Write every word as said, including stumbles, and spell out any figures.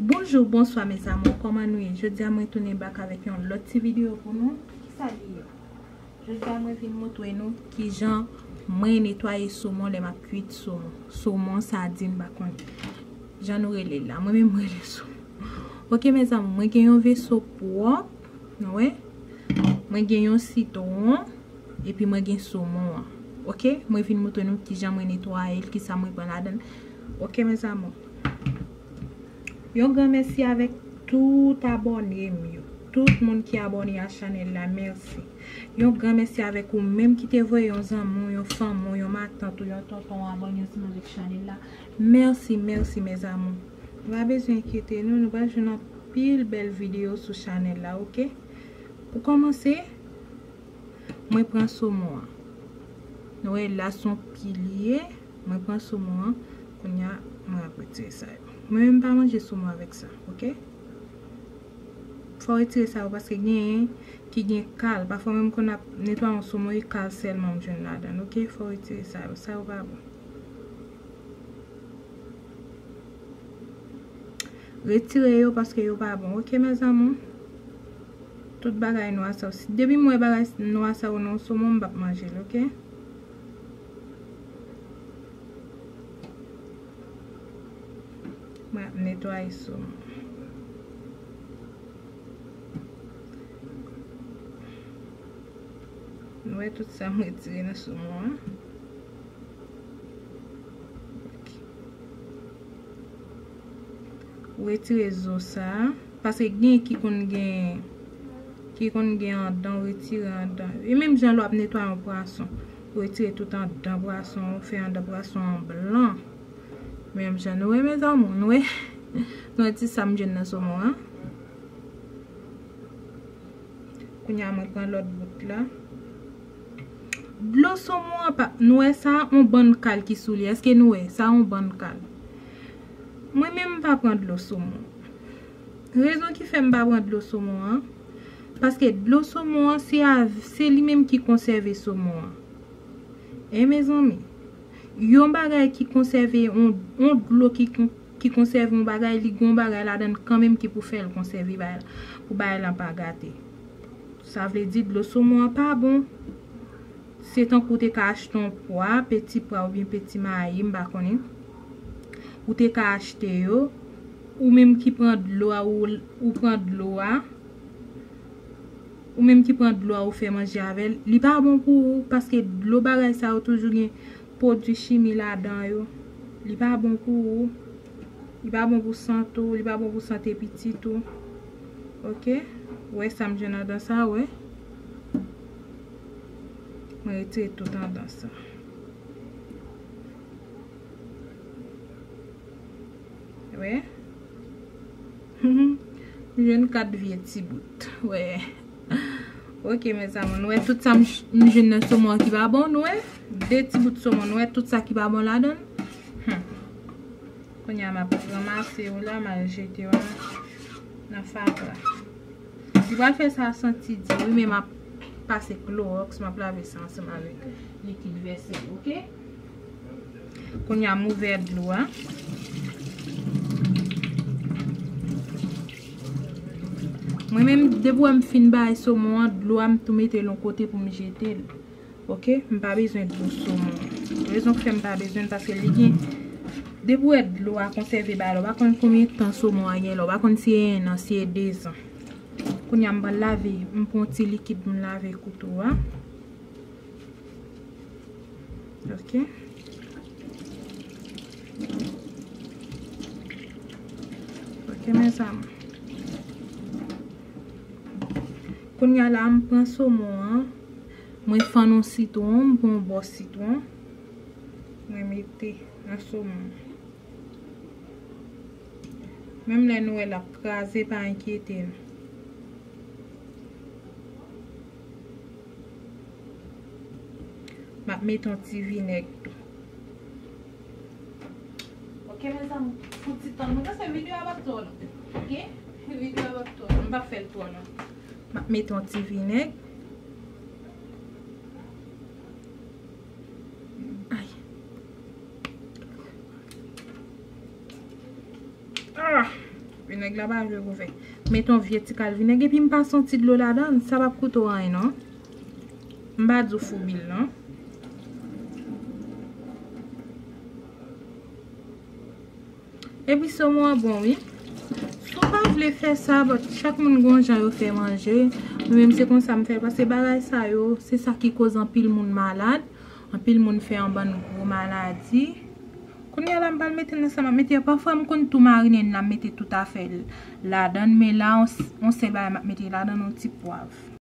Bonjou, bonswa mes amours, kòman nou ye? Jodi a mwen tounen back avèk yon lòt ti videyo pou nou. Kisa li ye? Jodi a mwen vin montre nou kijan mwen netwaye somon lè m ap kwit somon. Somon, sadin, m pa konn jan nou rele l la. Mwen menm, mwen rele somon. Ok mes amours, mwen gen yon veso pwòp, nou wè. Mwen gen yon sitwon, epi mwen gen somon an. Ok, mwen vin montre nou kijan mwen netwaye l, kisa mwen pran ladan l. Ok mes amours. Yon gran mèsi avèk tout abòne m yo. Tout moun ki abòne a chanèl la, mèsi. Yon gran mèsi avèk ou menm ki te voye yon zanmi w, yon fanmi w, yon matant ou, yon tonton w abòne ansanm avèk chanèl la. Mèsi, mèsi mes amours. Nou pa bezwen enkyete nou, nou pral jwenn anpil bèl videyo sou chanèl la, ok? Pou kòmanse, mwen pran somon an. Nou wè la se yon pilye. Mwen pran somon an. Kounye a, mwen ap retire sa yo. Mwen menm pa manje somon avèk sa, ok? Fò w retire sa yo paske genyen ki gen kal. Pafwa menm kon ap netwaye yon somon, e kal sèlman m jwenn ladan l, ok? Fò w retire sa yo. Sa yo pa bon. Retire yo paske yo pa bon. Ok mes amours? Tout bagay nwa sa yo. Si, depi m wè bagay nwa sa yo nan somon, m p ap manje l, ok? Mwen ap netwaye somon. Nou wè tout sa m retire nan somon an. Ou retire zo sa a, paske gen ki konn gen, ki konn gen anndan, ou retire anndan. E menm jan lè w ap netwaye yon pwason, ou retire tout anndan pwason an, ou fè anndan pwason an blan. Menm jan nou wè mes amours, nou wè, nou wè ti sa m jwenn nan somon an. Kounye a mwen pran lòt bout la. Dlo somon an pa, nou wè sa, yon bann kal ki sou li. Èske nou wè? Sa yon bann kal. Mwen menm m pa pran dlo somon. Rezon ki fè m pa pran dlo somon an, paske dlo somon an se a, se li menm ki konsève somon an. E mezanmi, yon bagay ki konsève, yon, yon dlo ki kon-, ki konsève yon bagay, li gen yon bagay ladan l kanmenm ki pou fè l konsève bagay la, pou bagay lan pa gate. Sa vle di dlo somon an pa bon. Se tankou w te ka achte yon pwa, peti pwa oubyen peti mayi, m pa konnen. Ou te ka achte yo, ou menm ki pran dlo a, ou, ou pran dlo a, ou menm ki pran dlo a, ou fè manje avè l, li pa bon pou ou, paske dlo bagay sa yo toujou gen pwodui chimi ladan yo. Li pa bon pou ou. Li pa bon pou sante w, li pa bon pou sante pitit ou. Ok? Ou wè sa m jwenn anndan sa, wè. Mwen retire tout anndan sa. Wè. M jwenn kat vye ti bout. Wè. Ok, mes amours, nou wè tout sa m j-, m jwenn nan somon an ki pa bon, nou wè? De ti bout somon, nou wè tout sa ki pa bon ladan l? Hmm. Kounye a, m ap ranmase yo la, m al jete yo nan, nan fatra. Li pral fè sa santi di, wi, men m ap pase klowòks, m ap lave sa ansanm avèk likid vèsèl, ok? Kounye a, m ouvè dlo a. Mwen menm, depi w wè m fin bay somon an, dlo a, m tou mete l yon kote pou m jete l. Ok? M pa bezwen dlo somon an. Rezon k fè m pa bezwen l, paske li gen, depi w wè dlo a konsève bagay la, ou pa konn konbyen tan somon an gen la, ou pa konn si e en an, si e de zan. Kounye a, m pral lave, m pran yon ti likid pou m lave kouto a. Ok. Ok, mes amours. Kounye a la, m pran somon an. Mwen fann yon sitwon, m pran yon bò sitwon. Mwen mete nan somon an. Menm lè nou wè l ap kraze, pa enkyete nou. M ap mete yon ti vinèg tou. Ok, mes amours, pou ti tan, mwen panse videyo a p ap twò long. Ok? Videyo a p ap twò long. M p ap fè l twò long. M ap mete yon ti vinèg. Ay. Ah! Vinèg la pa jwe pou fè. Met yon vye ti kal vinèg epi m pase yon ti dlo ladan l, sa p ap koute w anyen non. M pa di w foubi l non. Epi somon an bon wi. Si w pa vle fè sa, but chak moun gon jan yo fè manje. Mwen menm se konsa m fè l, paske bagay sa yo, se sa ki koz anpil moun malad. Anpil moun fè yon bann gwo maladi. Kounye a la m pral mete nan sa m ap mete a. Pafwa m konn tou marinen nan, m mete tout afè ladan l, men la yon sèl bagay m ap mete ladan l, yon ti pwav.